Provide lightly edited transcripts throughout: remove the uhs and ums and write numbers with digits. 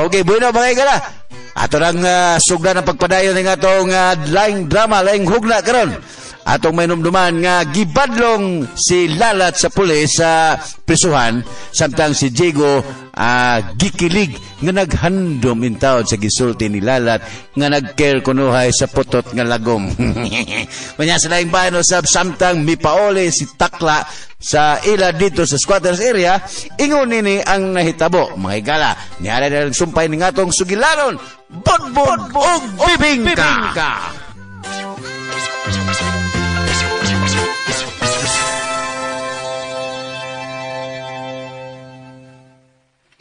Okay, bueno mga higala. Ato nang sugdan ang pagpadayon ng atong laing drama, laing hugna karon. Atong mainumduman nga gibadlong si Lalat sa pulis sa prisuhan samtang si Diego gikilig nga naghandom intawon sa gisulti ni Lalat nga nagcare kunuhay sa putot nga lagom. Manya sa laing bayan usab samtang mipaoli si Takla sa ila dito sa squatters area, ingon nini ang nahitabo. Mga higala, niara na lang sumpay ni ngatong sugilanon, Bodbod og Bibingka.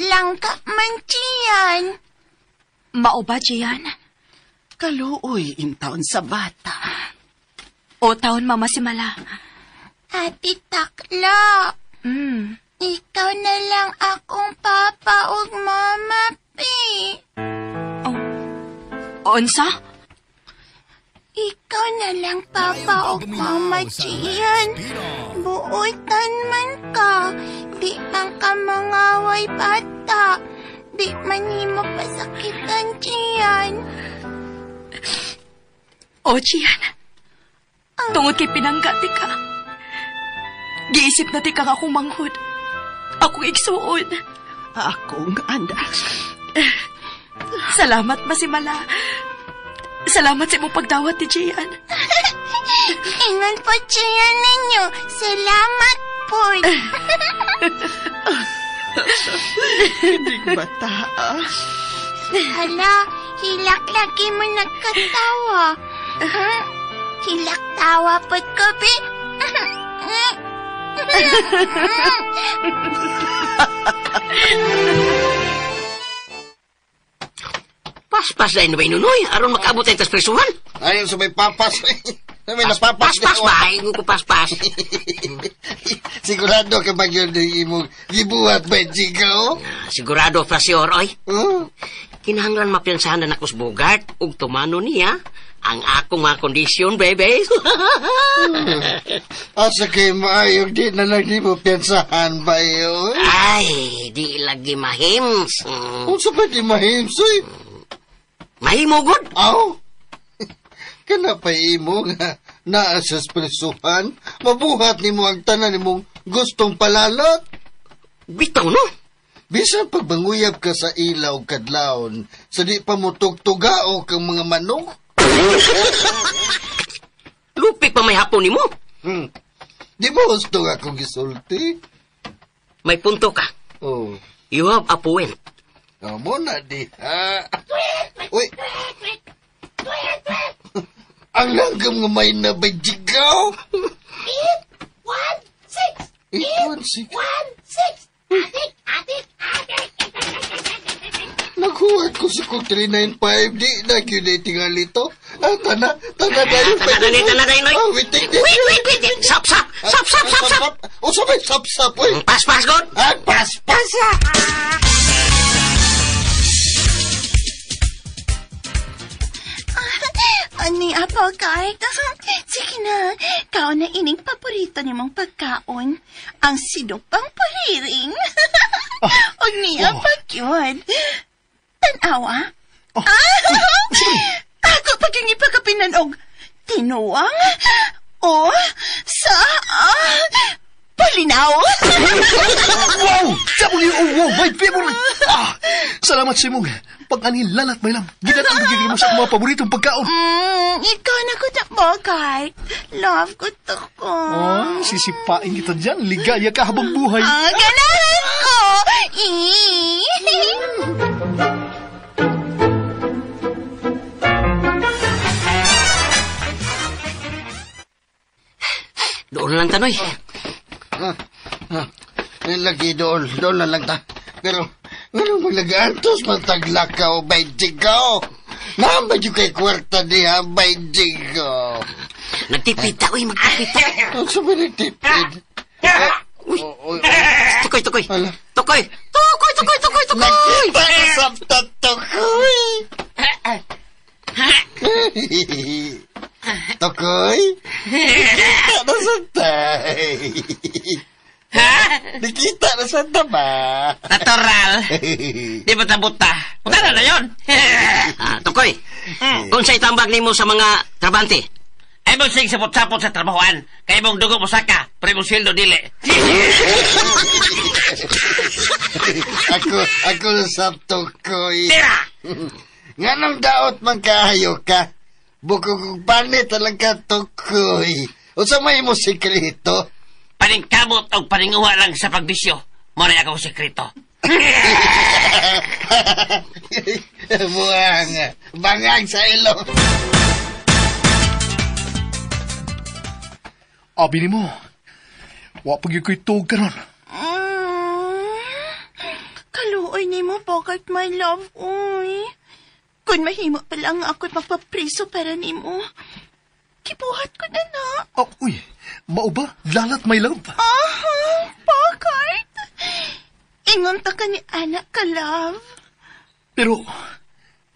Langka man, Gian. Mao ba, Gian? Kaluoy intaon sa bata. O taon, Mama Simala. Ate Takla. Ikaw na lang akong papa ug mama, pi. Oh. Unsa? Ikaw na lang papa ug mama, Gian. Buotan man ka. Di man ka mangaway bata. Di man nimo pasakitan, Gian. O, Gian. Tungod kay pinangga ti ka. Giisip na ti ka akong manghod. Akong igsuon. Akong anak. Salamat, Masimala. Salamat sa imong pagdawat ni Gian. Ingon po, Gian ninyo. Salamat po. Hindi bata. Hala, hilak lagi mo nagkatawa. Hilak tawa po't ko, bi. Paspas na inuwi nunoy. Aron makaabot tayo tas presuhan. Ayun, sa may papas. Sa may napapas. Paspas ba? Ay, ko paspas. Sigurado ka ba yun yung imong gibuhat ba, Jigo? Sigurado, Frasior, oy. Huh? Kinahanglan mapiyansahan na ako sa Bogart ug tumano niya ang akong mga kondisyon, bebe. Asa kay maayog di na lang di mo piyansahan ba yun? Ay, di lagi mahims. Unsa pa di mahims, oy? Mahimugod? Aw! Kana pa imo nga naa sa presuhan, mabuhat nimo ang tanan nimong gustong palalot. Bitaw, no? Bisan pagbanguyab ka sa ilaw kadlawon, sa di pa mo tugtugao kang mga manok. Lupik pa may hapon nimo. Di mo gusto nga akong gisulti? May punto ka. Oh. You have a point. Oh, mo na di. Ha? Uy! Ang langgam nga may nabay jigaw! 816. 816. 816. Atik, atik, atik. Naghuwat ko sa kong 395. Di na yun ay tingali to. Ah, tana tayo. Tana tayo, Noy. Ah, wait, wait, Wait, wait. Sap, sap, sap, sap, sap, sap. O, sabay, sap, sap, uy. Pas, pas, God. Ah, pas, pas, ah. Ani, Bogart? Sige na, kaon na ining paborito nimong pagkaon. Ang sinupang pariring. Og niya pagyud. Tanawa. Ako pag yung ipakapinan og tinuang o sa palinaw. Wow! W-O-O, my favorite! Ah, salamat sa imong pag-anilalat, may lam. Ginatang gigil mo sa mga paboritong pagkaon. Ikaw na ko na, Bogart. Love ko to ko. Oh, sisipain kita dyan. Ligaya ka habang buhay. Ah, ganahan ko! Doon lang tanoy. Lagi doon. Doon na lang ta. Pero, ano maglagantos mataglak ka o bayjigo? Naman yung kay kwarta niya, bayjigo. Nagtipid ta, uy, magtipid ta. Ang sabi nagtipid? Uy, tukoy, tukoy. Ala. Tukoy, tukoy, tukoy, tukoy, tukoy. Nagkita ka sa tukoy. Tukoy? Nakita na sa tay. Ha? Nakita na sa taba. Natural. Di ba tabuta? Buta na na yun. Tukoy, kung sa'y tambag nimo sa mga trabante, ay mong sig sapot-sapot sa trabahoan. Kay mong dugo mo saka, pero mong sweldo dili. Ako sa tukoy. Tira! Nganong daot man kaayo ka? Bukog kong panit lang ka tukoy. Unsa may mo sikreto? Paningkamot o paninguha lang sa pagbisyo. Mo na akong sikreto. Buang, bangag sa ilong. Abi nimo. Wa pag ko'y tuog karon. Kaluoy nimo, Bogart, my love, uy. Kung mahimo pa lang ako'y magpapriso para nimo. Kibuhat ko na na. Oh, uy, mao ba? Lalat, my love. Aha, Bogart. Ingon ta ka ni anak ka, love. Pero,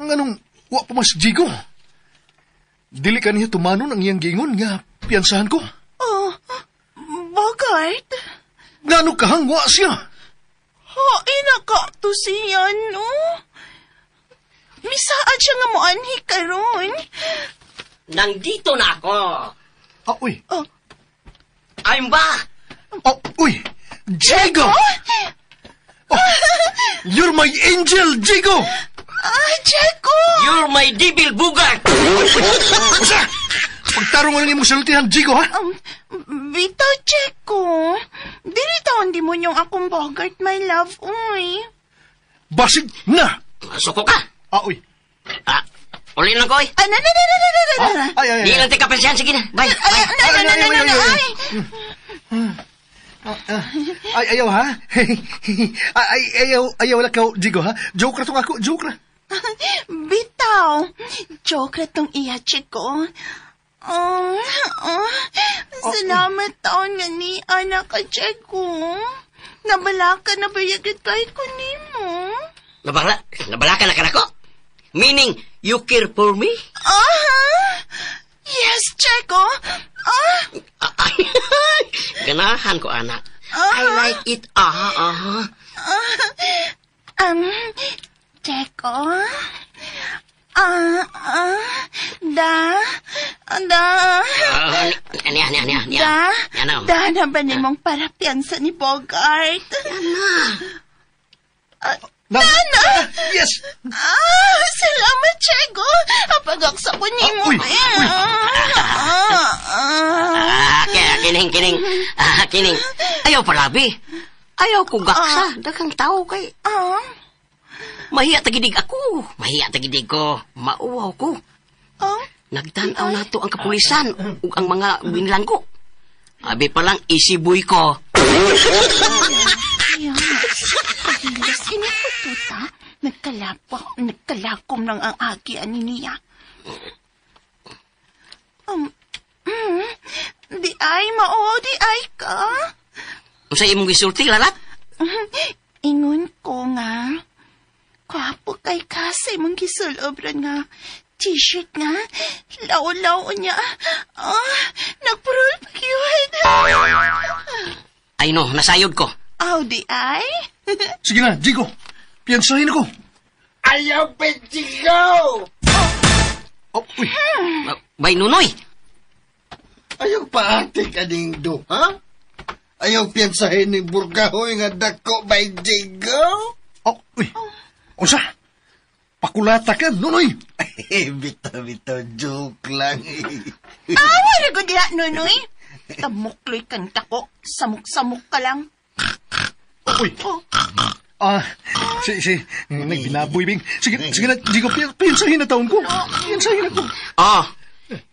nganong wa pa mas Jigo? Dili ka niya tumanon ang iyang giingon nga piyansahan ko. Oh, Bogart. Ngano kahang wa siya? Hain na ka to siya, no? Misaad siya nga moanhi karon. Nandito na ako. Ah, uy. Oh. I'm back. Oh, uy. Jigo! Oh, you're my angel, Jigo! Ah, Jigo! You're my devil, Bugart! Usa! Pagtarong mo lang imong salutihan, Jigo, ha? Bitaw, Jigo. Dili taon di mo yung akong Bogart, my love, uy. Basig na! Suko ka! Ah, uy. Ah, uli lang ko, uy. Ah, na, na, na, na, na, na, na, na. Ay, ay, ay. Di lang tika pensiyan. Sige na. Bye. Ay, na, na, na, na, na, na, ay. Ay, ayaw, ha? Ay, ayaw, ayaw lang ka, Jigo, ha? Joke ra tong ako, joke ra. Bitaw. Joke ra tong iya, Chico. Oh, oh, salamat taon nga ni anak ka, Chico. Nabalaka na ba yagit kay ko nimo? Nabalaka na ka nako? Meaning, you care for me? Aha! Yes, Chico. Ah! Ganahan ko, anak. I like it. Aha, aha. Chico. Da, da. Ani, ani, ani, ani. Da, Ano? da na ba nimong parapiansa ni Bogart? Ana. Na, na. Yes! Ah, salamat, Chego. Apagaksa ko nimo. Ah, uy, uy. Kining, kining. Ah, kining. Ayaw palabi. Ayaw ko gaksa. Daghang tao kay. Mahiya tagidig ako. Mahiya tagidig ko. Mauwaw ko. Oh? Nagtanaw na to ang kapulisan ug ang mga binlanggo. Abi pa lang isiboy ko. Ayaw. Pagilas ini ko tuta. Nagkalakom lang ang agi ani niya. Di ay mao, di ay ka. Unsa imong gisulti, lalat? Ingon ko nga. Kwapo kay ka sa imong gisulobran nga t-shirt nga. Law-law niya. Ah, nagpurol pa yun. Ay no, nasayod ko. Aw, di ay? Sige na, Jigo. Piyansahin ako. Ayaw pa, Jigo! Oh, uy. Bay, Nunoy. Ayaw paati ka ning duha? Ayaw piyansahin ni Burgahoy nga dako bay Jigo? Oh, uy. Unsa? Pakulata ka, Nunoy. Bitaw, bitaw, joke lang. Awa na ko diha, Nunoy. Tamukloy kang tako. Samok-samok ka lang. Uy. Oh. Ah, si, nagbinaboy, Bing. Sige, sige na, Jigo, piyansahin na taon ko. Piyansahin ako. Oh,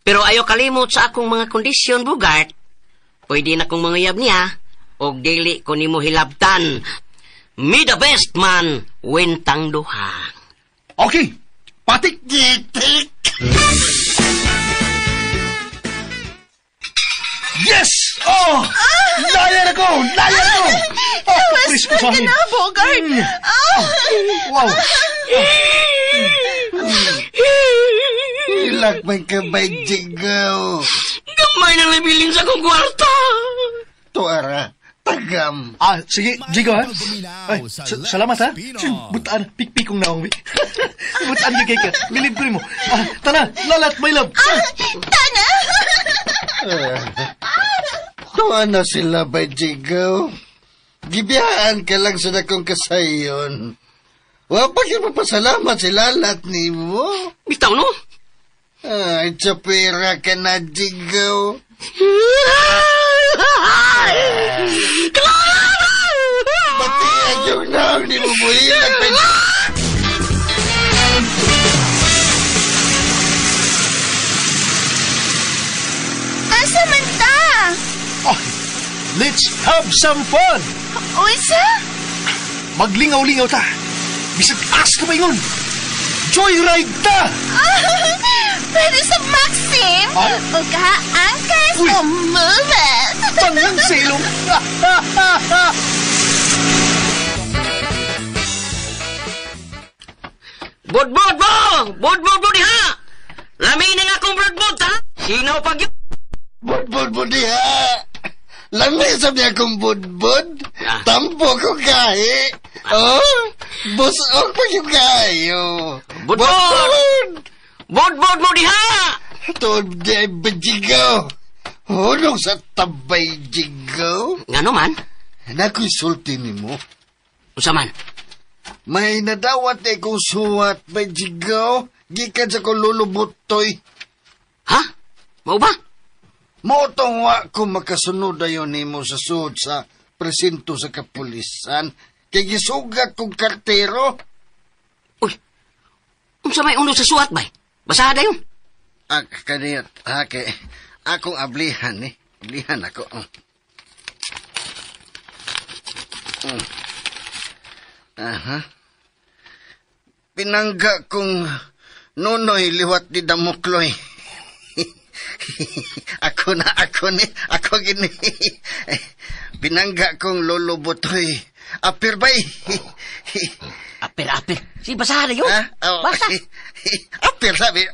pero ayaw kalimot sa akong mga kondisyon, Bugart. Pwede na kong manguyab niya, og dili ko nimo hilabtan. Me the best man, wentang duha. Okay, patik! Gitik! Yes! Oh! Layar ako! Layar ako! Oh, West presko sa ka akin. na, Bogart. Ah! Wow! Hilak man ka bay Jigo. Gamay na nabilin sa akong kwarta. Tuara, Tagam. Ah, sige, Jigo, ha? Ay, salamat, ha? Butaan, pikpikong naong, Butaan yung kay ka. Bilib ko mo. Ah, tana, lalat, my love. Ah, tana! Tuwa na sila ba, Jigo? Gibiyaan ka lang sa dakong kasayon. Wa pa kayo mapasalamat si lalat ni mo. Bitaw, no? Ay, tsapira ka na, Jigo. Pati ang yung naong ni mo muhilag. Asa man ta? Oh, let's have some fun! Unsa? Maglingaw-lingaw ta. Bisag asto ba ingon? Joyride ta! Pwede sa Maxim! Ah? O kaangkas Uy! o move it! Tangang sa ilong! Budbud mo! Budbud mo diha! Lami na nga akong budbud, ha? Sinaw pag yun. Budbud mo diha. Lami sa niya akong budbud. Ah. Tampo ko kahi. Oh, busok pa yung kayo. Budbud! Budbud mo diha! Tuod di ay bajigaw. Hulog sa tabay jigaw. Ngano man? Nako'y sulti ni mo. Unsa man? May nadawat eh kong suwat, bajigaw. Gikan sa kong lulubutoy. Ha? Mao ba? Motong wa ko makasunod ayon nimo sa suod sa presinto sa kapulisan. Kay gisugat kong kartero. Uy, unsa may uno sa suwat, bay? Basaha dayon. Ah, kaniyat, ha, kay akong ablihan eh. Ablihan ako. Aha. Pinangga kong nonoy liwat di damukloy. Ako na, ako ni, ako gini. Pinangga kong lolo Butoy. Apir bay. Apir, apir. Si, basaha dayon. Ha? Oh. Basa. Apir sabi.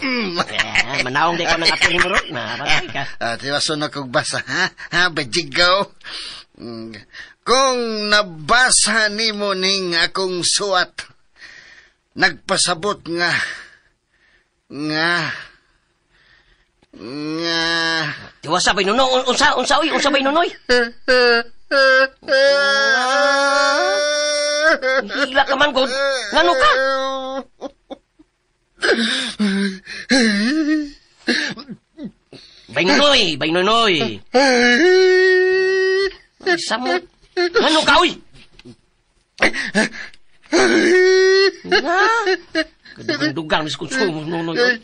Eh, manaong di ko ng apir mo ron. Nabatay ka. Ah, tiwason na kong basa, ha? Ha, bajigaw? Kung nabasa nimo ning akong suwat, nagpasabot nga, nga, nga. Tiwasa bay nuno, unsa, unsa, uy, unsa bay nunoy? Hila ka man, God. Ngano ka? Bay nunoy, bay nunoy. Samot. Ngano ka, uy? Nga. Kadugang-dugang ni sa konsumo, nunoy. Uy.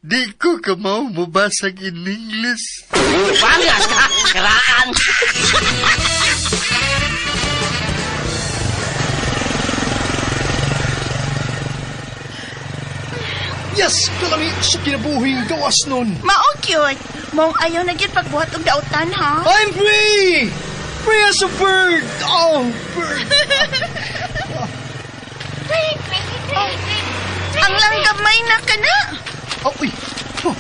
Di ko kamao mabasag in English. Bangas ka! Karaan! Yes! Kalami sa kinabuhing gawas nun. Mao cute. Mong ayaw na gyud pagbuhat og dautan, ha? I'm free! Free as a bird! Oh, bird! Ang langgamay na ka na. Oh, uy! Oh,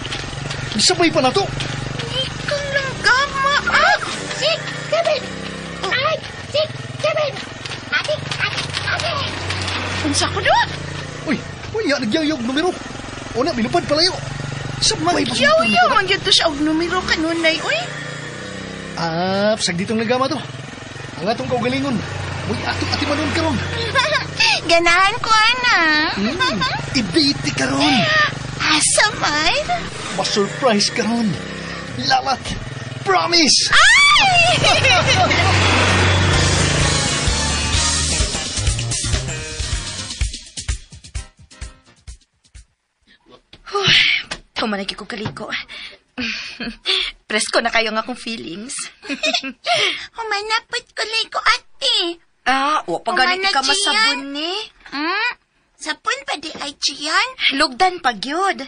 sabay pa na to! Ikaw langgama, ah! 6, 7, 5, 6, 7. Atik, atik, atik. Unsa ko doon? Uy! Uy, ya, nagyayog numero! Una, milupad palayo! Sabay pa sa Yaw-yaw, man gyud to siya og numero kanunay, uy. Ah, sag ditong nagama to. Ang atong kaugalingon. Uy, atong atimanon karon. Ganahan ko, ana. Ibiti karon. Asa man? Ma-surprise karon. Lalat. Promise! Ay! Tumanag ko kaliko. Presko na kayo nga akong feelings. Humanapot ko liko, ate. Ah, wa pa ganit Humana, ka Gian. masabon ni. Sapon pa di ay, Gian? Lugdan pag yun.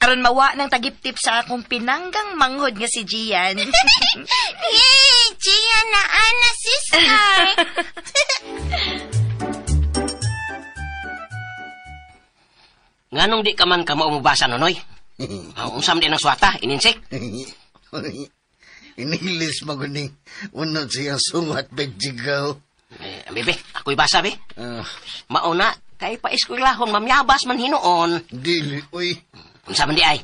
Aron mawa ng tagiptip sa akong pinanggang manghod nga si Gian. Yay! Gian na ana, sister! Nganong di ka man ka maumubasa, Nonoy? Ang unsam din ang swata, ininsik. Inilis maguning unod siyang suwat, Bejigaw. Eh, bebe, ako'y basa, be. Ah, Mauna, kay paeskwelahon, mamyabas man hinuon. dili, uy. Unsa man di ay?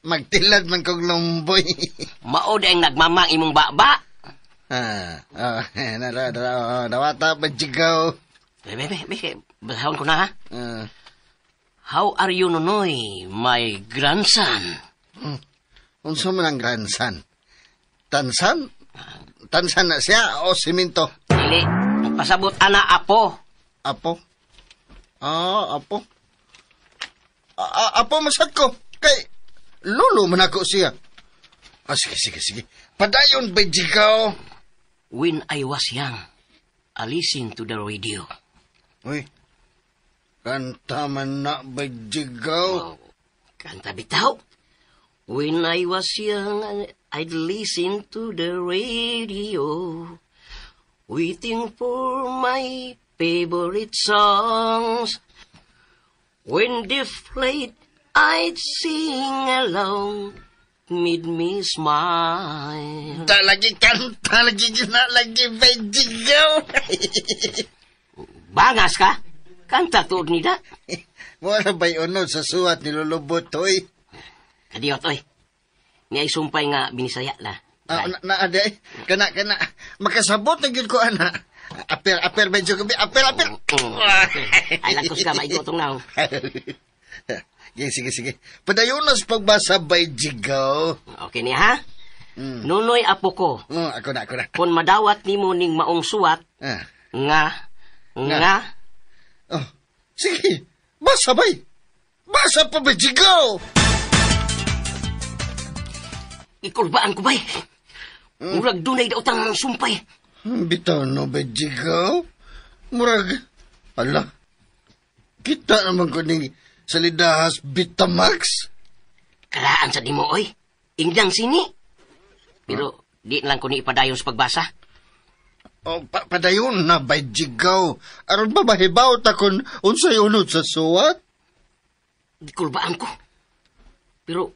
Magtilad man kog lumboy. Mao di ang nagmamang imong baba. ah, ah, nara, nara, oh, nawata, Bejigaw. Bebe, bebe, be, basahon ko na ha. Ah, How are you, Nonoy, my grandson? unsa man ang grandson? Tansan? Tansan na siya o siminto? Dili, pasabot ana apo. Apo? Ah, apo. Apo masad ko. Kay, lolo man ako siya. Ah, sige, sige, sige. Padayon, Bejigaw. When I was young, I listened to the radio. Uy, kanta man na, Bejigaw. Oh, kanta bitaw. When I was young, I'd listen to the radio, waiting for my favorite songs. When they played, I'd sing along, made me smile. Ta lagi kanta, lagi gina, lagi Bejigaw. Bangas ka? Kanta tuod nida. Wala ba'y unod sa suwat ni Lolo Butoy? Kadiyot, oy. Niya sumpay nga binisaya la. Ah, na, na, ade. Kana, kana. Makasabot na gyud ko, ana. Apel, apel, medyo gabi. Apel, apel. Ay, lagtos ka, maigo itong naong. Sige, sige, sige. Padayon na sa pagbasa by Jigaw. Okay niya, ha? Nunoy apo ko, Oh, ako na, ako na. kung madawat nimo ning maong suwat, Ah. nga, nga, Oh, sige. Basa bay. Basa pa ba, Jigaw? Ikulbaan ko bay. Murag dunay daw tang sumpay. Bitaw no ba, Jigaw? Murag, ala, kita naman ko ning salidahas Bitamax. Kalaan sa dimo, oy. Ingdang sini. Pero di lang ko ni ipadayon sa pagbasa. O, padayon na ba, Jigaw? Aron ba mahibaw ta kung unsay unod sa suwat? Ikulbaan ko. Pero,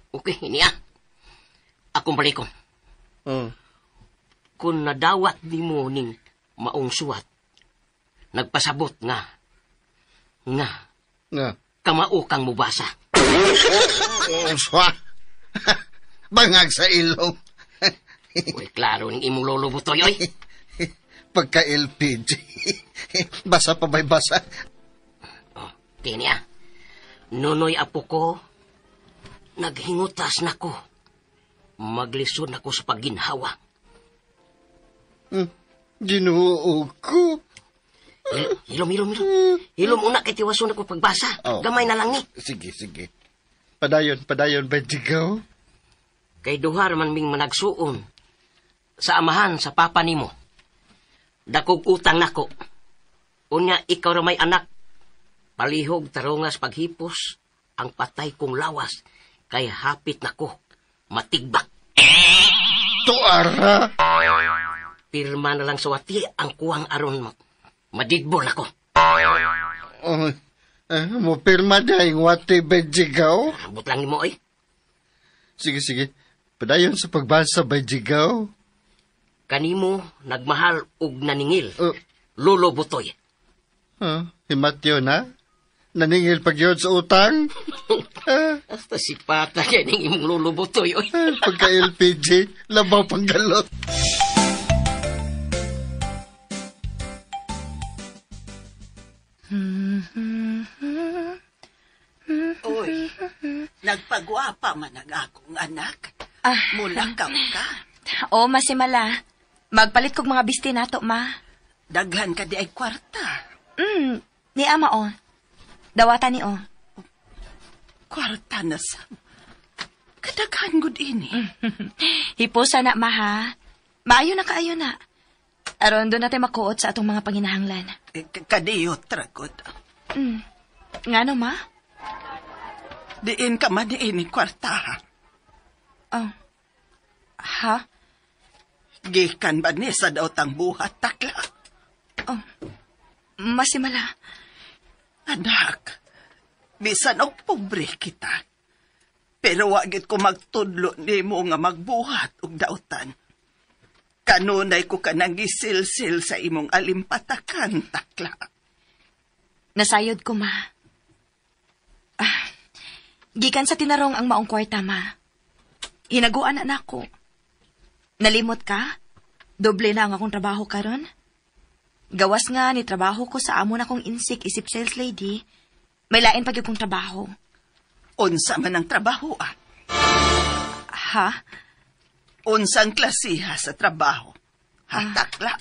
okay, niya. Akong balikon. Oh. Kung nadawat nimo ning maong suwat, nagpasabot nga, nga, Nga. kamao kang mubasa. Uswa. Bangag sa ilong. Uy, klaro ning imong lolo butoy, oy. Pagka LPG. Basa pa ba'y basa? Oh, kini ah. Nonoy apo ko, naghingutas na ko. Maglisod na ko sa pagginhawa. Ginoo ko. Hilom, hilom, hilom. Hilom una kay tiwason ako pagbasa. Oh. Gamay na lang ni. Sige, sige. Padayon, padayon ba, Jigaw? Kay duha man ming managsuon sa amahan sa papa nimo. Dakog utang nako. Unya ikaw ra may anak. Palihog tarungas paghipos ang patay kong lawas kay hapit nako matigbak. Tuara! Pirma na lang sa wati ang kuwang aron madigbol ako. Oh, mo pirma dahil wati ba, Jigaw? Abot lang nimo oy. Sige, sige. Padayon sa pagbasa ba, Jigaw? Kanimo nagmahal og naningil. Oh. Lolo Butoy. Huh? Himatyo na? Naningil pag yun sa utang? Hasta si pata kay ning imong Lolo Butoy oy. Pagka LPG, labaw pang galot. Uy, nagpagwapa man ang akong anak. Mulakaw ka. O, masimala. Magpalit kog mga bisti nato, ma. Daghan ka di ay kwarta. Ni ama, o. Dawata ni, o. Kwarta na sa. Kadaghan gud ini. Hipusa na, ma, ha? Maayo na kaayo na. Aron doon natin makuot sa atong mga panginahanglan. Eh, Kadiyot tragod. Ngano, ma? Diin ka man diin kwarta. ha? Oh. Ha? Gikan ba ni sa daotang buhat takla? Oh. Masimala. Anak, bisan og pobre kita. Pero wa gid ko magtudlo nimo nga magbuhat og dautan. Kanunay ko kanang gisilsil sa imong alimpatakan, takla. Nasayod ko, ma. Gikan sa tinarong ang maong kwarta, ma. Hinaguan na nako. Nalimot ka? Doble na ang akong trabaho karon. Gawas nga ni trabaho ko sa amo na kong insik isip sales lady. May lain pa gyud kong trabaho. Unsa man ang trabaho, ah? Ha? Unsang klasiha sa trabaho? Ha, takla?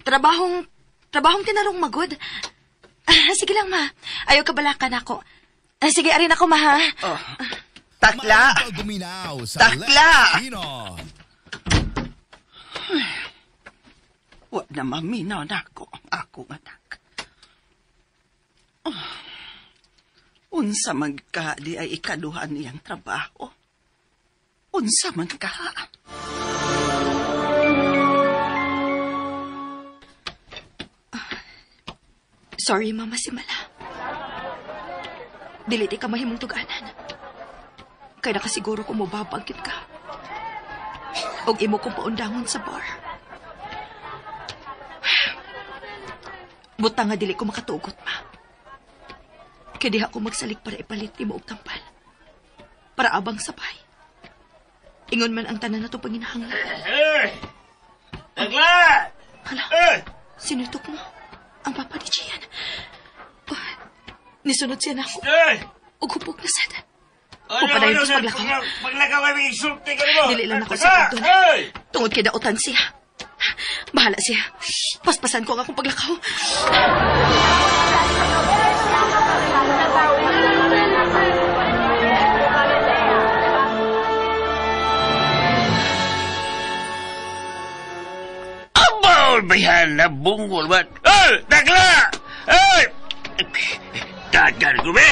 Trabahong tinarong magod. Sige lang, ma. Ayaw kabalakan ako. Sige, arin ako, ma, ha? Oh. Takla! Takla! Wa na maminaw na ako ang akong anak. Oh. Unsa man ka di ay ikaduhan niyang trabaho. Unsa man ka. Sorry, Mama Simala. Dili ti ka mahimong tuganan. Kaya nakasiguro ko mababagit ka. Og imo kong paundangon sa bar. Buta nga dili ko makatugot, ma. Kaya diha ko magsalig para ipalit imo og tampal. Para abang sabay. Ingon man ang tanan na itong panginahanglan. Takla! Hala, sinutok mo. Ang papa ni Gian. Oh, nisunod siya na ako. Ug hupok na sad. Upadayon ko sa paglakaw. Paglakaw ay insulti ka nimo. Dili lang ako sa doon. Tungod kay dautan siya. Bahala siya. Paspasan ko ang akong paglakaw. Abaw, bayan na bungol ba? Ay! Takla! Ay! Tagal ko ba?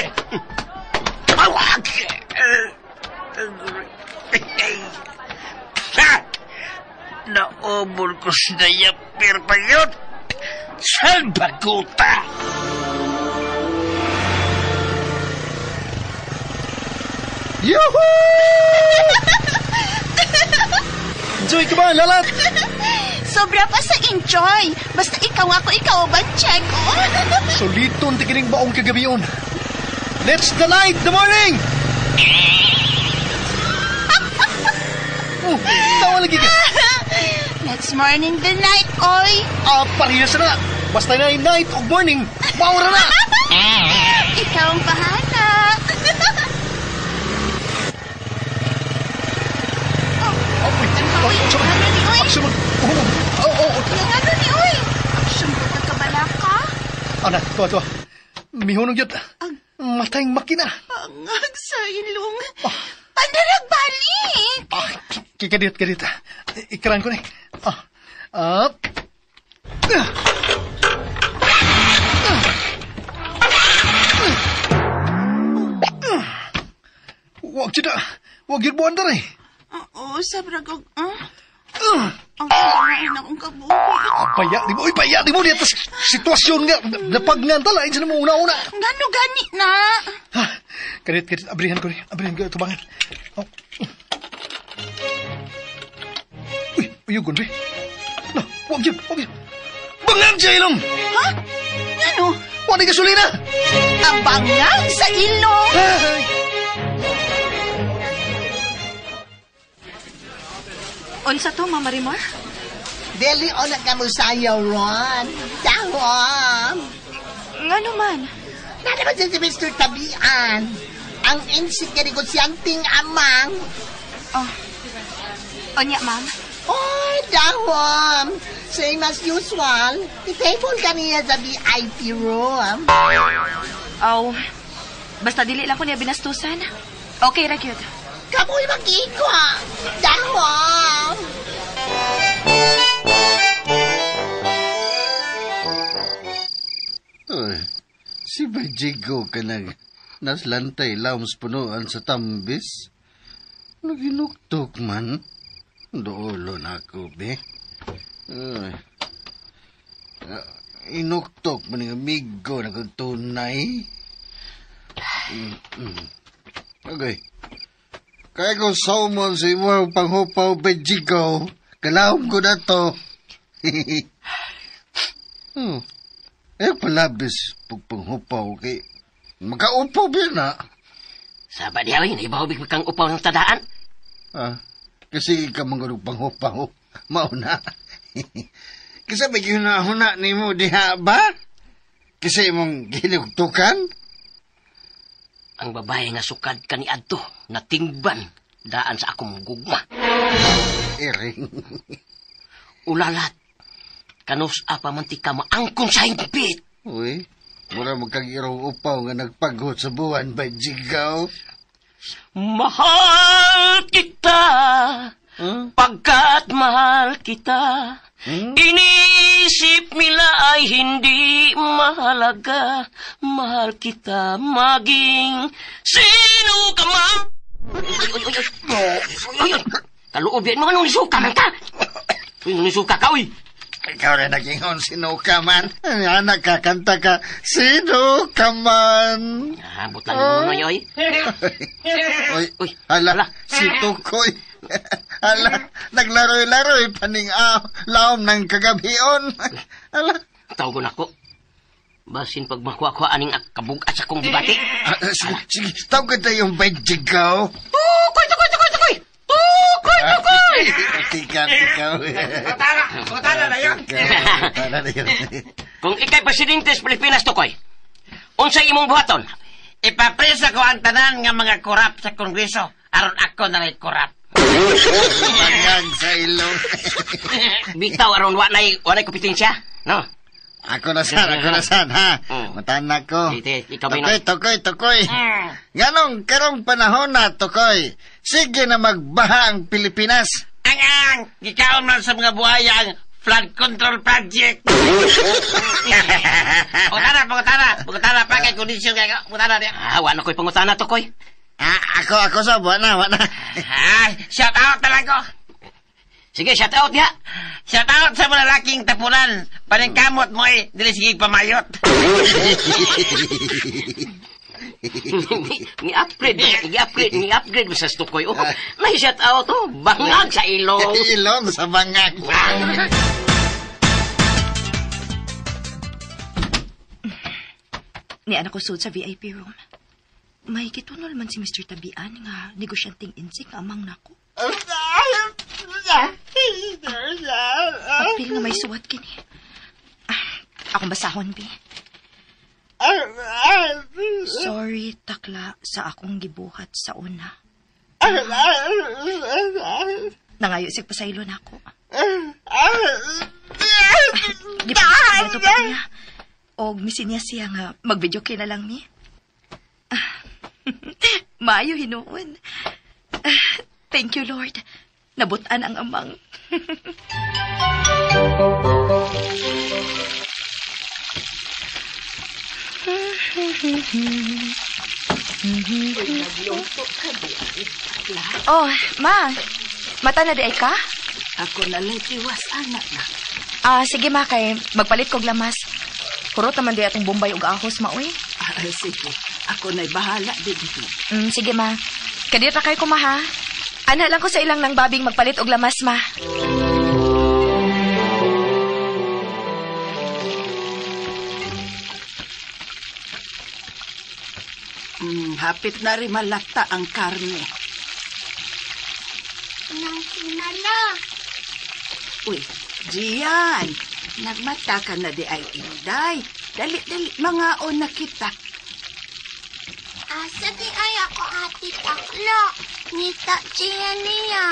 Awag! Ha! Naobol ko sa dayapir pa yun! Salbakuta! Yuhuu! Enjoy ka ba, Lalat? Sobra pa sa enjoy. Basta ikaw ako, ikaw ba, check? Oh. Soliton tikining baong kagabiyon. Let's the light the morning! Oh, tawa lagi ka. Let's morning the night, oy. Parehas na. Basta na yung night o morning, maura na. Ikaw ang bahala. Ano ni, oy? Action ko kagkabalaka. Ana, tuwa. Mihunong yun. Matayng makina. Pangag sa ilong. Pandarag balik. Kadit. Ikaran ko na. Up. Wag siya. Wag yun buwan daray. Oo, sabragog. Ang kailangan akong kabuhi. Paya, di mo. Uy, paya, di mo. Dito sitwasyon nga. Napagnantala. Insan mo una-una. Gano gani na? Ha, kadit. Abrihan ko rin. Abrihan ko. Tubangan. Oh. Uy, uyugon, be. No, wag yun. Bangag sa ilong! Ha? Ano? Wala gasolina! Ang bangag sa ilong! Ay! Unsa to, Mama Rimar? Dili o nagkamusayaw ron. Dahon! Nga naman? Nanaman siya si Mr. Tabian. Ang insik na negosyanteng amang. Oh. Onya, ma'am? Oh, dahon! Same as usual. I-table ka niya sa VIP room. Oh, basta dili lang ko niya binastusan. Okay, ra gyud. Kamoy mag-igwa! Dahon! Uy, si Bajigo ka nag naslantay lams punuan sa tambis. Naginuktok man. Doolo na ako, be. Uy. Inuktok man ng amigo na kong tunay. Okay. Kaya ko salmon sa imong panghupaw Benjigo. Kalahom ko na to. Eh, palabis pagpanghupaw kay makaupaw ba na? Saba diha, oy, naibahubig kang upaw ng tadaan. Ah, kasi ka manggurog panghupaw. Mauna. Kasi may gihuna-huna ni mo diha ba? Kasi imong ginugtukan? Ang babae nga sukad kaniadto natingban daan sa akong gugma. Iring. Ulalat. Kanus apa man ti ka maangkon sa hingpit. Uy, mura magkagirong upaw nga nagpaghot sa buwan ba, Jigaw? Mahal kita, pagkat mahal kita. Iniisip nila ay hindi mahalaga. Mahal kita maging sino ka man. Uy, uy, uy, uy. Uy, uy. Kaluob yan mo, anong nisuka man ka? Uy, nisuka ka, uy. Ikaw rin naging on sino ka man. Anak ka, kanta ka, sino ka man. Ah, butlan mo mo, oy. Uy, hala, si Tukoy. Hala, naglaroy-laroy, paning laom ng kagabion. Hala. Tawagon ako. Basin pag makuha-kuha aning kabugat sa kong gibati. Sige, tawag ka tayong Benjigaw. Tukoy, tukoy, tukoy, tukoy! Tukoy, tukoy! Tika, ikaw. Putana na yun. Putana na yun. Kung ikay presidente sa Pilipinas, Tukoy, unsay imong buhaton? Ipapresa ko ang tanan nga mga korap sa Kongreso. Aron ako na rin korap. Bangag sa ilong. Bitaw aron wa nay kompetensya, no? Ako na san, ha? Matanak ko. Tukoy, tukoy, tukoy. Nganong karong panahon na, Tukoy, sige na magbaha ang Pilipinas. Ang, gikaon man sa mga buhaya ang flood control project. Pangutana, pa kay kondisyon kay pangutana niya. Ah, wa na ko'y pangutana, Tukoy. Ah, ako sa, wa na. Ah, shout out na lang ko. Sige, shout out ya. Shout out sa mga laking tapunan. Paningkamot mo eh, dili sige pamayot. Ni-upgrade mo sa Tukoy. Oh, may shout out oh, bangag sa ilong. Ilong sa bangag. Ni anak ko sud sa VIP room. May kitunol man si Mr. Tabian nga negosyanteng insik amang nako. Apil nga may suwat kini. Akong basahon, bi. Sorry, takla, sa akong gibuhat sa una. Nangayo sig pasaylo nako. Gipasayo pa niya. Og misinya siya nga mag-video kay na lang mi. Maayo hinuon. Thank you, Lord. Nabutan ang amang. Oh, ma. Mata na di ay ka? Ako na lang tiwas, anak na. Ah, sige ma, kay magpalit kog lamas. Kurot naman di atong Bombay ug ahos, ma, uy. Ah, sige. Ako na'y bahala dito. Sige, ma. Kadita kay ko, ma, ha? Ana lang ko sa ilang nang babing magpalit og lamas, ma. Hapit na rin malata ang karne. Nang sinala. Uy, Gian, nagmata ka na di ay inday. Dali, dali, mga na kita. Asa di ay ako ati takla. Ngita Gian niya.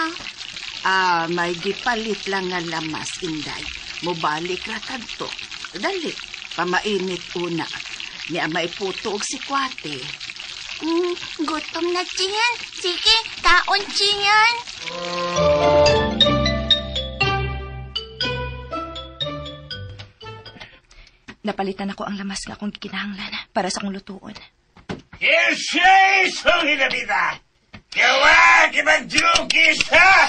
Ah, may gipalit lang nga lamas, inday. Mubalik ra kadto. Dali, pamainit una. Niya may puto og sikwate. Gutom na Gian. Sige, kaon Gian. Napalitan ako ang lamas nga akong gikinahanglan para sa akong lutuon. Isang hinabida! Gawa kimagjuki sa!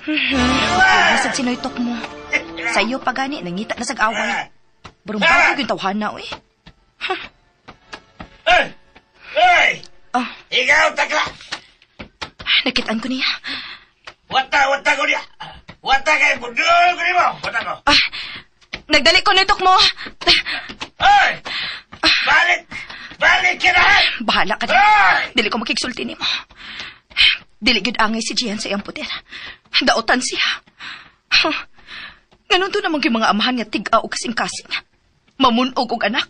Bisag sinoytok mo. Sa iyo pa gani, nangita na sag away. Barumbagog yung tawhana, uy. Hoy! Oh. Ikaw, takla! Nakitaan ko niya. Wata ko niya! Wata kay budol ko nimo! Wata ko! Ah, nagdali ko nitok mo. Hoy! Balik! Balik ka na! Bahala ka na. Dili ko makigsulti nimo. Dili gyud angay si Gian sa iyang puter. Daotan siya. Huh. Ganun to naman kay mga amahan nga tig-a o kasing-kasing. Mamunog og anak.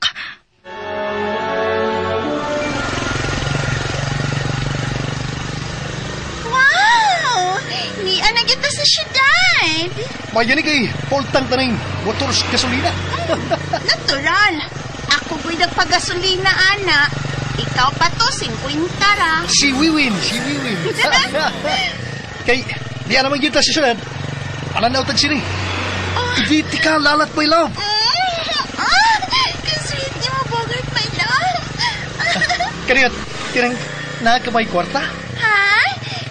Wow! Niya na kita sa syudad. Mayanig kay full tank na rin motor sa gasolina. Natural. Ako ko'y nagpagasolina, ana. Ikaw pa to, 50 ra. Si Wiwin, si Wiwin. Kay, di naman kita sa syudad. Pananaw tag sini. Hindi ka lalat, my love. Ah, kasweet niyo mo, Bogart, my love. Kaniyot, tirang nakakamay kwarta. Ha?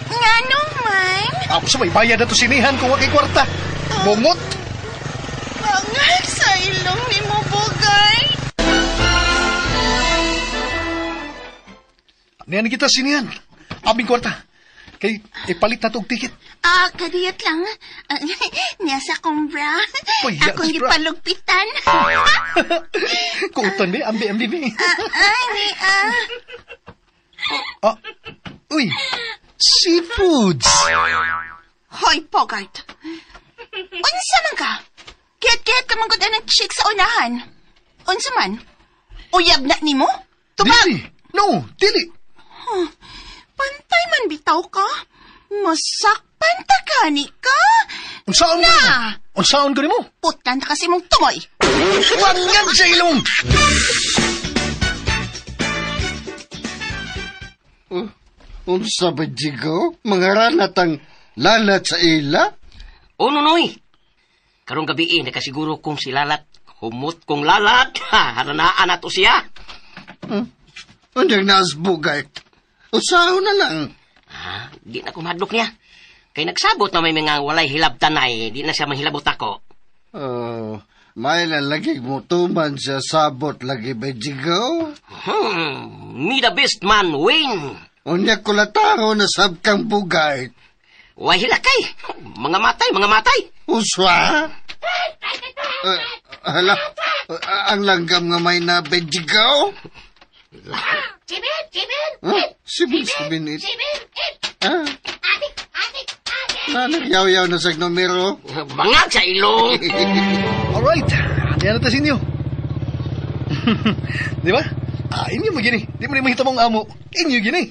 Nga naman. Ako sa may bayad na to sinihan kung wakay kwarta. Bungot! Bangag sa ilong ni mo, Bogart. Niyan kita sinihan. Aming kwarta. Kay ipalit na tog ticket. Ah, kadiyot lang. Niya sa akong bra. Uy, Akong yes, bra. gipalugpitan. Kuutan be, ambi ambi be. Ay, ni ah. Ah, uy, seafoods. Hoy, Bogart. Unsa man ka? Kiyat-kiyat ka man gud anang chick sa unahan. Unsa man? Uyab na nimo? Tubag! Dili. No, dili. Huh. Pantay man bitaw ka? Masakpan ta gani ka? Unsaon Na! ko nimo? Unsaon ko nimo? Putlan ta kasi mong tumoy. Wangan sa ilong! Unsa ba, Jigo? Mga ranatang lalat sa ila? O, Nonoy. Karong gabi eh, nakasiguro kong si Lalat. Humot kong Lalat. Ha, haranaan na to siya. Unyang naas Bogart. Usaho na lang. Ha, di na kumadlok niya. Kay nagsabot na may mga walay hilabtan na eh. Di na siya manghilabot ako. Oh, may lalagi mo tuman siya sabot lagi ba, Jigo? Me the best man win. Unya kulataro na sab kang Bogart. Way hilakay. Mga matay, mga matay. Uswa? Hala, ang langgam nga may na Jigo? Huh? Sibin, sibin it. Ah? Nanagyaw-yaw na sa numero. Bangag sa ilong. Alright, diyan na ta sa inyo. Di ba? Ah, inyo mo gini. Di mo rin mahita mong amo. Inyo gini.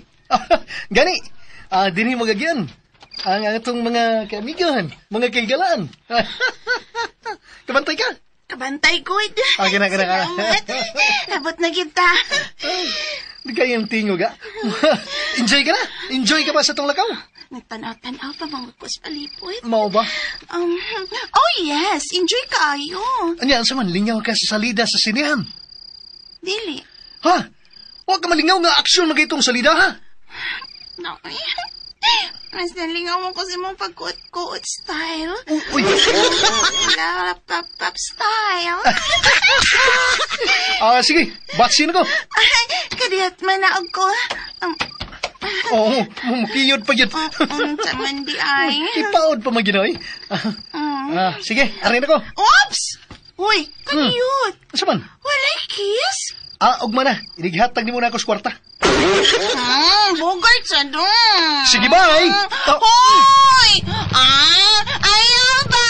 Gani, dinhi magagyan. Ang atong mga kaamigan, mga kaigalaan. Kabantay ka. Kabantay, good. Ah, gana, gana, gana. Salamat. Abot na kita. Di kayang tingog, ha? Enjoy ka na. Enjoy ka ba sa tong lakaw? Nagtanaw-tanaw pa mga kus palipot. Mao ba? Oh yes, enjoy kaayo. Anya, sa man, lingaw ka sa salida sa sinehan. Dili. Ha? Huwag ka malingaw nga aksyon magitong salida, ha? No. Mas nalingaw mo kasi mong pagkuot-kuot style. Uy! Pop-pop style. Sige, batsin ko. Ay, kadiyat man na ako. Oo, mukiyod pa yun. Taman di ay. Ipaod pa maginoy. Sige, arin ako. Oops! Uy, kadiyot. Asa man? Walay kiss? Ugma na. Inighatag ni muna ako sa kwarta. Bugart sa doon. Sige, bye! Hoy! Ayaw ba?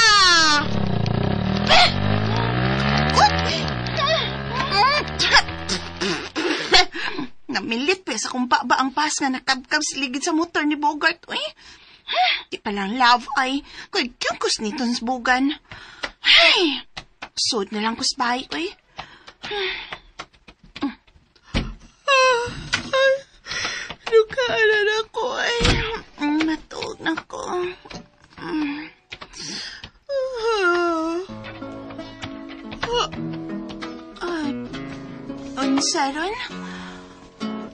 Namilit pa sa kumpa ba ang pas nga nakabkab sa ligid sa motor ni Bogart, uy. Di palang love ay. Kay kyungkos nitong bugan. Ay, sud na lang kus bahay, uy. Lukaan na ako, ay. Matulog na ko. Unsa ron?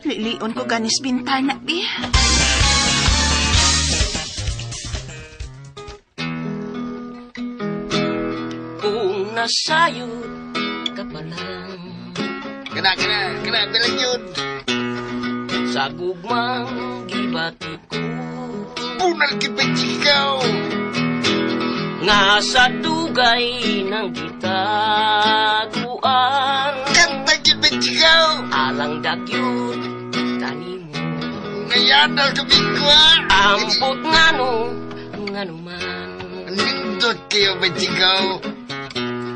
Lilion ko ganis bintana, bi. Kung nasayod ka pa lang. Kena, bilang yun. Sa gugmang gibati ko. Punal kipechikaw. Nga sa dugay ng gitaguan. Kanta kipechikaw. Alang dagyot kanimo. Ngayanal kabigwa. Ampot ngano, ngano man. Nindot kayo pechikaw.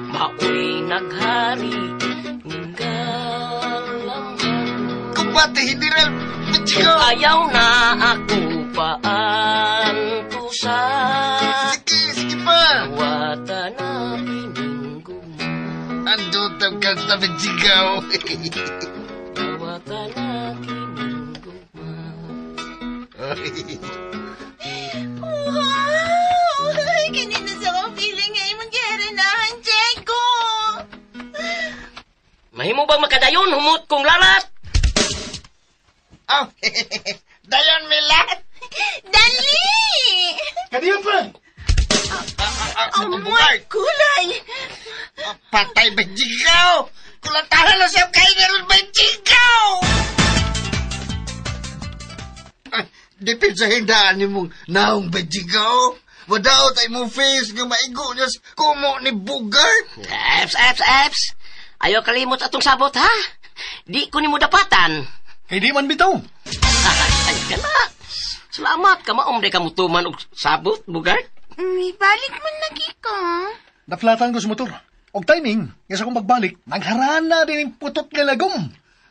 Maoy naghari ning galamhan. Kumbate general pechikaw. Ayaw na ako paantusan. Sige, sige pa. Wata na kiningguman. Andot ang kanta pechikaw. Wata na kiningguman. Wow! Kanina sa akong feeling nga imong giharanahan, Diego! Mahimo bang makadayon humot kong lalat? Oh, dayon milat. Dali! Kadiyon pa! Ang mga kulay! Patay pechikaw. Kulatahan na siya kay meron pechikaw. Dipin sa hindaan ni mong naong pechikaw. Wadaot ay mong face nga maigo niya sa kumo ni Bugart. Eps, eps, eps. Ayaw kalimot atong sabot, ha? Di ko nimo dapatan. Kay di man bitaw. Ay, kana. Salamat ka maumre ka mutuman og sabot, Bugart. Ibalik mo na, Kiko. Naflatan ko sa motor. Og timing, nga sa akong pagbalik, nagharana din yung putot nga lagom.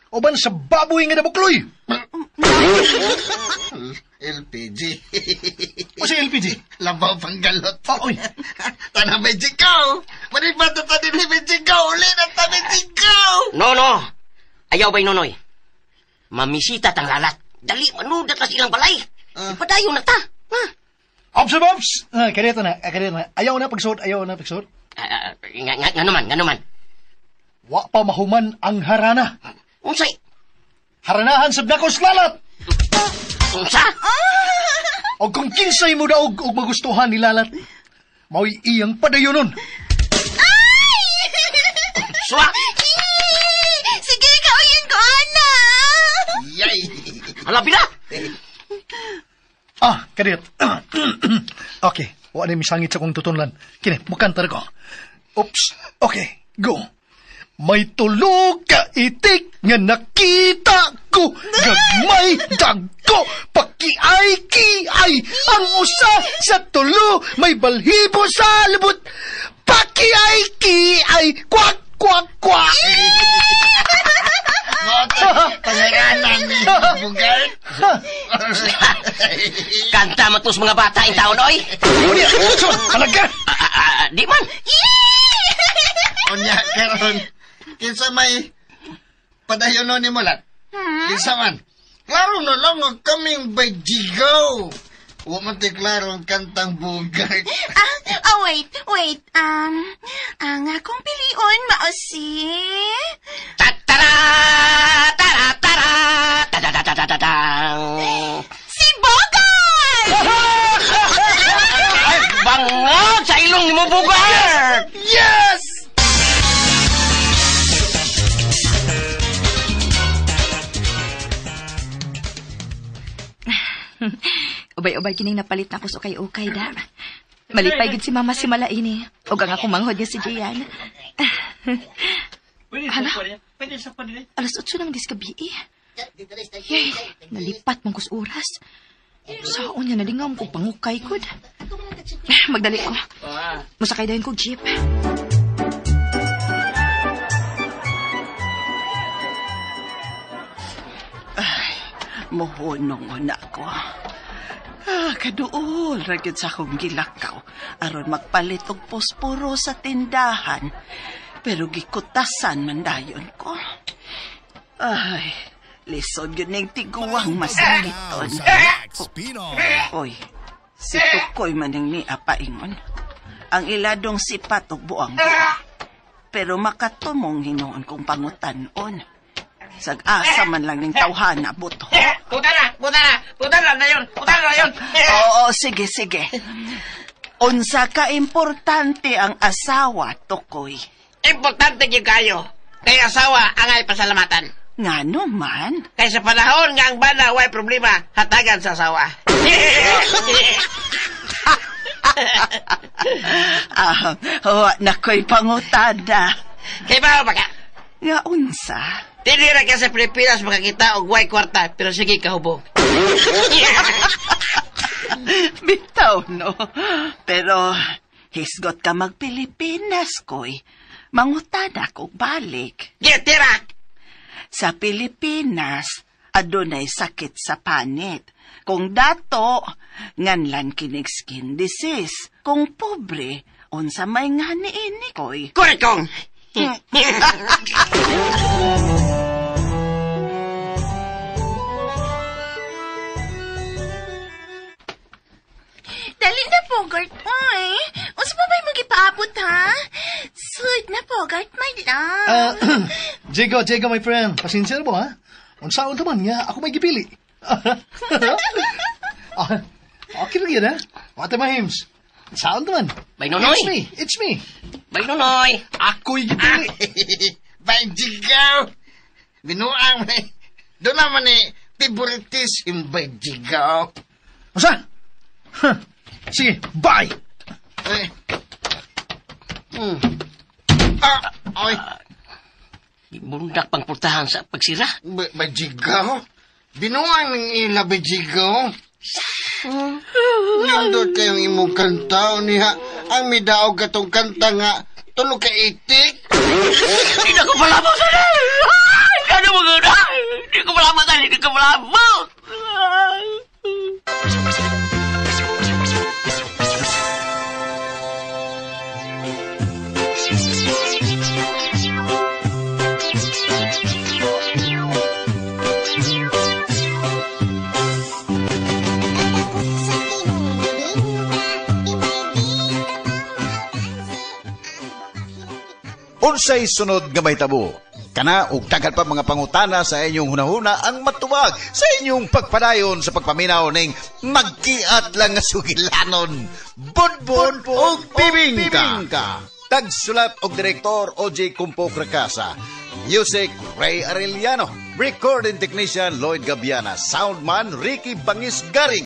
Uban sa baboy nga nabukloy. LPG. O si LPG? Labaw panggalot. Oh, oy. Tanang pechikaw. Manipato ta din ni pechikaw. Uli na ta pechikaw. No, no. Ayaw ba'y nonoy? Mamisita tang lalat. Dali, manudat na silang balay. Ipadayon na ta. Ha? Ops, ops! Ah, kadito na, kadito na. Ayaw na pagsuot, ayaw na pagsuot. Nga naman, nga naman. Wa pa mahuman ang harana. Unsay? Haranahan sa Blacos Lalat! Unsa? O kung kinsay mo daog og magustuhan ni Lalat, mao'y iyang padayonon. Swa! Sige, kauyin ko, ana! Yay! Hala, pila! Ah, kadiyot. Okay, wa na misangit sa kong tutunlan. Kini, mukanta ko. Oops, okay, go. May tulog ka itik nga nakita ko, gagmay dagko, pakiay-kiay, ang usa sa tulo, may balhibo sa lubot, pakiay-kiay, kwak, kwak, kwak. Pangaralan ni Bugart. Kanta matos mga bata in taon, oy! Talaga! Di man! Unya, karon kinsa may padayon ni Mulat? Kinsa man? Klaro na lang ang kaming bajigaw. Wa man ti klaro ang kantang Bugart. Ah, wait, wait. Ang akong pilion mao si... Tara! Tara! Tara! Ta-ta-ta-ta-ta-tang! Si Bogart! Ay, bangag sa ilong ni mo, Bugart! Yes! Ubay-ubay kining napalit na ako sa ukay-ukay da. Malipay gud si mama si Malaini. Ug ang akong manghod niya si Gian. Hala, 8:00 ng diskabi. Yay, nalipat man kus oras. Saon niya nalingaw ko pangukay kud. Magdali ko. Musakay dayon ko jeep. Muhunong na ko. Ah, kaduol ra gyud sa akong gilakaw aron magpalit og posporo sa tindahan. Pero gikutasan man dayon ko. Ay, lisod gyud ning tiguang masakiton. Oy, si Tukoy man ning niya paingon. Ang iladong sipat og buang buang. Pero makatumong hinuon kong pangutan-on. Sag-asa man lang ning tawhana buto. Puta na! Puta na! Puta na na yun! Puta na yun! Oo, sige, sige. Unsa ka importante ang asawa, Tukoy. Importante gyud kayo. Kay asawa ang ay pasalamatan. Ngano man? Kay sa panahon nga ang bana way problema, hatagan sa asawa. Wa na ko'y pangutada. Kay ba ka? Nga unsa? Dili ra ka sa Pilipinas makakita og way kwarta, pero sige kahubog. Bitaw, no? Pero hisgot ka mag-Pilipinas, koy. Mangutada kog balik. Gitira! Sa Pilipinas, adunay sakit sa panit. Kung dato, nganlan kinig skin disease. Kung pobre, unsa may nga niini, koy. Correct kong! Dali na, Bogart, oy. Unsa pa ba'y magipaabot, ha? Sweet na, Bogart, my love. Jigo, Jigo, my friend. Pasensya na mo, ha? Unsaon ta man nga, ako may gipili. Okay lang yun, ha? What am I hims? Unsaon ta man? Bay Nonoy. It's me, it's me. Bay Nonoy. Ako'y gipili. Bay Jigaw! Binuang man eh. Doon naman eh, favoritism Bay Jigaw. Unsa? Huh. Sige, bye! Ay. Ay. Bundak pang pultahan sa pagsira. Bay Jigaw? Binuang ng ila, Bay Jigaw. Nindot kayong imong kanta niya. Ang midaog katong kanta nga, tulo ka itik. Hindi na ko palabok sa Ano mo guna? Hindi ko palabok sa hindi ko palabok. Unsay sunod nga mahitabo? Kana og daghan pa mga pangutana sa inyong hunahuna ang matubag sa inyong pagpadayon sa pagpaminaw ning magkiat lang nga sugilanon. Budbud og bibingka. Tagsulat og direktor OJ Kumpok Rakasa. Music Ray Arellano. Recording technician Lloyd Gabiana. Soundman Ricky Bangis Garing.